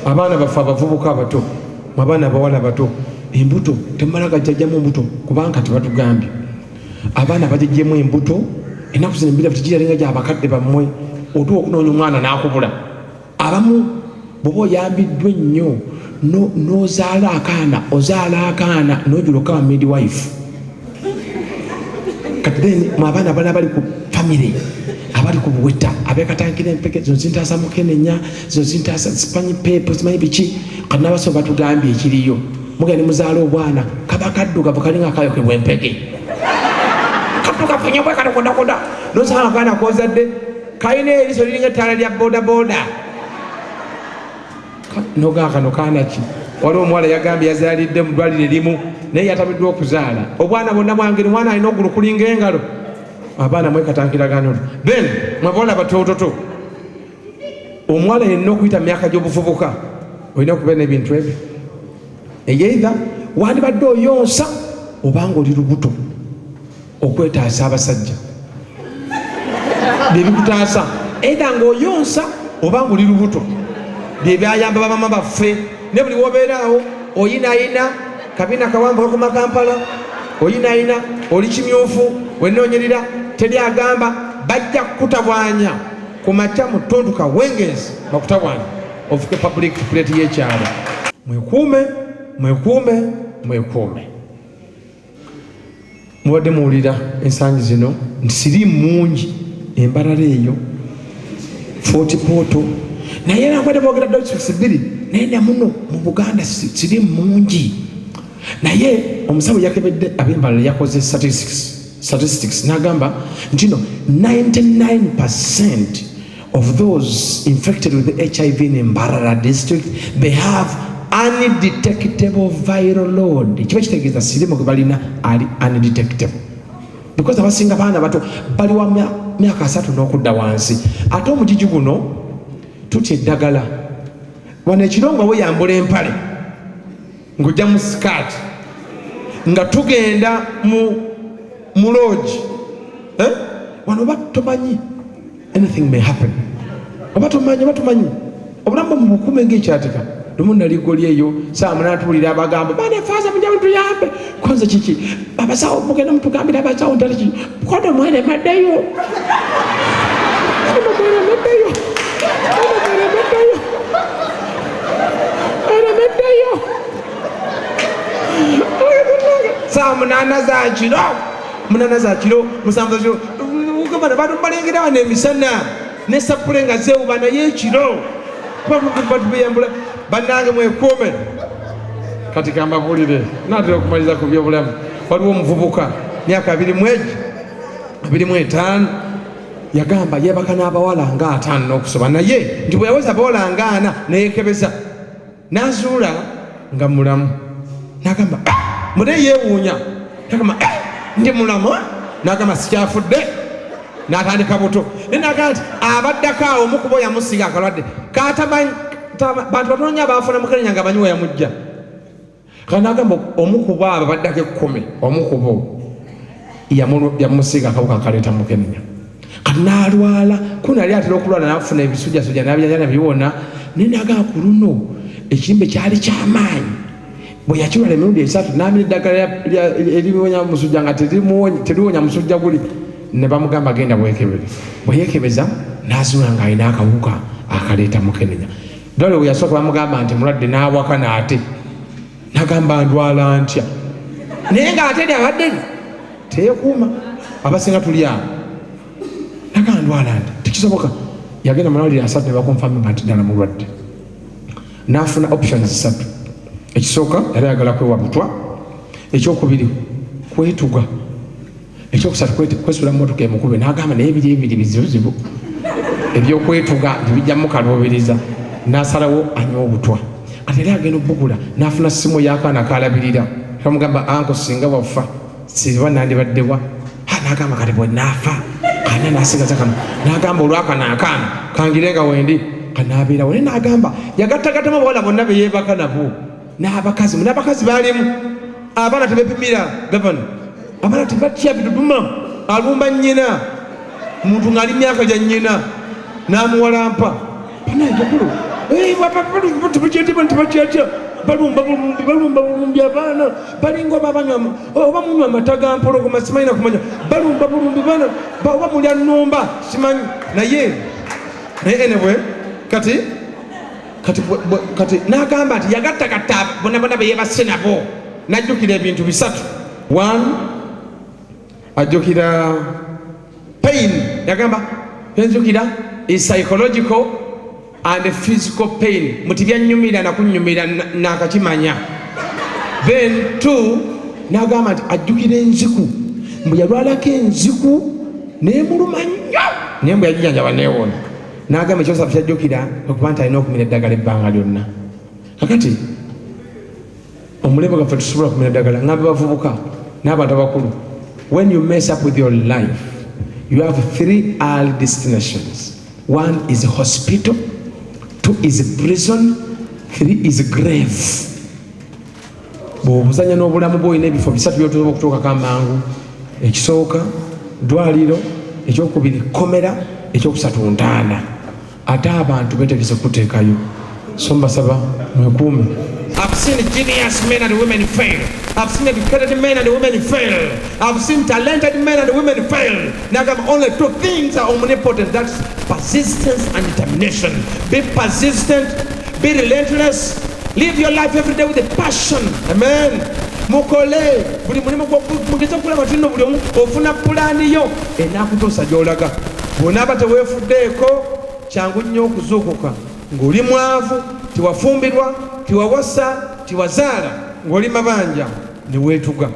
Abaana baffe abavubuka abato, abaana abawala abato, embuto temumala gajjajjamu embuto, kubanga tebatugambye abaana bajejjemu embuto. Ennaku zino emibiri tegiralinga gyabakadde bammwe. Otuwa okunoonya omwana n'akubula. Abamu bw'oba oyambiddwa ennyo n'ozaala akaana, ozaala akaana n'ojula okaba midwife. Kati then mwe abaana abalala bali ku famire, abali ku buweta, abekatankira empeke zino zintaasa mukenenya, zino zintaasa simanyi peepo, simanyi biki. Kati n'abasawo batugambye ekiriyo, mugenda ne muzaala obwana kaba kaddugavu, kalinga akayokebwa empeke, kaddugavu nnyo bwe katokodakoda. Nosanga akaana kozadde kalina eriiso liringa ettaala lya bodaboda, nogaa kano kaana ki? Waliwo omuwala yagambye yazaalidde mu ddwaliro erimu, naye yatamiddwa okuzaala obwana bwonna bwangeri, omwana alina ogulu kulinga engalo. Abaana mwekatankiragano. Then mwabawala batototo, omuwala yenna okuyita mu myaka gy'obuvubuka olina okubeera n'ebintu ebyo. Either wandibadde oyonsa obanga oli lubuto, okwetaasa abasajja byebikutaasa. Either ng'oyonsa oba ng'oli lubuto, byebyayamba bamama baffe. Ne buli wobeeraawo oyinayina kabina kawanvu kakoma Kampala, oyinayina oli kimyufu, wenoonyerera teri agamba bajja kukutabwanya ku makya mu ttuntu kawengezi, bakutabwanya ofuke public plate y'ekyalo. Mwekuume, mwekuume, mwekuume. Mubadde muwulira ensangi zino nti siriimu mungi embalala eyo Fort Portal, naye nakwate boogera districts bbiri, naye namuno mu Buganda siriimu mungi. Naye omusawo yakebedde ab'embalala, yakoze statistics n'agamba nti no 99% of those infected with HIV in Mbarara district, they have undetectable viral load. Kiba kitegeeza sirimu gwe balina ali undetectable, because abasinga baana bato, bali wa myaka 30 n'okudda wansi. Ate omugigi guno tutya eddagala wano ekiro nga weyambula empale ng'ojja mu sikaati nga tugenda mu lodge, eh? Wano oba tomanyi, anything may happen. Oba tomanyi, oba tomanyi, obulamu mu bukume ngaekyatika. Lumu naligoli eyo saa 8, tuwulira abagamba, "Bane faaza, mujja mutuyambe." Konze kiki? "Abasawo, mugenda mutugambira abasawo ntali ki kono mweremaddeyo, kono mweremaddeyo, kono mweremaddeyo, mweremeddeyo." Saa 8 za kiro, 8 za kiro, 7 za kiro, bano bantu balengera wano emisana ne sapule nga zewuba, naye ekiro batubeyambula. Bannange, mwekuume. Kati kambabuulire, natera okumaliriza ku byobulamu. Waliwo omuvubuka myaka abiri mwegi 25, yagamba yebaka n'abawala nga 50 n'okusoba, naye nti bwe yaweza abawala nga 40 neyekebeza n'azuula nga mulamu. Nagamba, "Ah!" Mune yeewuunya, nagamba, "Ah, ndi mulamu." Nagamba, "Sikyafudde." N'atandika buto, naye nagamba nti abaddako awo omukubo yamusiga akalwadde katamanyi. Bantu batono nnyo abaafuna mukenenya nga manyi we yamujja. Kati nagamba omukubo abo baddako 10, omukubo yamusiiga akawuka akaleeta mukenenya. Kati n'alwala, kuno yali atera okulwala n'afuna ebisujjasujja n'abijanja biwona, naye nagamba ku luno ekimbe kyali kyamaanyi. Bwe yakirwala emirundi 3, n'amira eddagala eriwonya musujja nga teriwonya musujja guli, ne bamugamba, "Genda bwekebere." Bwe yeekebeza n'azuula ng'alina akawuka akaleeta mukenenya. Ddwaliro bwe yasooka bamugamba nti mulwadde, n'awaka n'ate nagamba, "Ndwala ntya?" Naye ng'ate eri abadde teyeekuuma, abasinga tuli awo. Nagamba, "Ndwala nti tekisoboka." Yagenda malwaliro 3 ne bakonfaminga nti ddala mulwadde. N'afuna options 3. Ekisooka, yali ayagala kwewa butwa. Ekyokubiri, kwetuga. Ekyokusatu, kwesula mumotoka emukube. N'agamba, naye ebiri ebiri bizibuzibu, ebyokwetuga tebijjamu kaluubiriza. N'asalawo anywa obutwa. Kati yali agenda obugula, n'afuna simu y'akaana kalabirira, kamugamba, "Uncle, singa wafa siba nandibaddewa?" N'agamba, "Kati bwe naafa kana nasigaza kano." N'agamba, "Olwakano akaana kangire nga wendi kanaabeerawo." Naye n'agamba yagattagattamu abawala bonna be yeebaka nabo n'abakazi, n'abakazi baalimu abaana tebepimira. Gavana, abaana tebatya biduduma, alumba nnyina, muntu ng'ali myaka gya nnyina n'amuwalampa. Banaye, ekikulu Balumba bulumbi, balumba bulumbi abaana, balinga oba banywa oba munywa amata ga mpologoma, simanyi nakumanya. Balumba bulumbi baana, oba mulya nnumba, simanyi. Naye anyway, kati n'agamba nti yagattagatta bonna bonna be yeebase nabo, n'ajjukira ebintu bisatu. One, ajjukira pain. Yagamba, "Enzukira is psychological and physical pain." Muti byanyumira nakunyumira nakakimanya. Then two, n'agamba nti ajjukira enziku, mbu yalwalako enziku nemuluma nnyo, naye mbu yagijanjaba neewona. N'agamba ekyosatu kyajjukira okuba nti alina okumira eddagala ebbanga lyonna. Kakati omulembe gwaffe tusobola kumira eddagala. Ngamba bavubuka n'abantu abakulu, when you mess up with your life, you have three early destinations. One is hospital, two is prison, three is grave. Bw'obuzanya n'obulamu bwolina, ebifo bisatu byotusobola okutuukako amangu: ekisooka ddwaliro, ekyokubiri komera, ekyokusatu ntaana. Ate abantu betegese kuteekayo, so mbasaba mwekuume. I've seen genius men and women fail. I've seen educated men and women fail. I've seen talented men and women fail. Now, only two things are omnipotent. That's persistence and determination. Be persistent, be relentless, live your life every day with a passion. Amen. Mukole buli mulimu, mugeze okulaba nti nno buli omu ofuna pulaani yo enaakutuusa gy'olaga. Bw'onaaba teweefuddeeko, kyangu nnyo okuzuukuka ng'oli mwavu, tiwafumbirwa, tiwawasa, tiwazaala, ng'oli mabanja ne weetuga.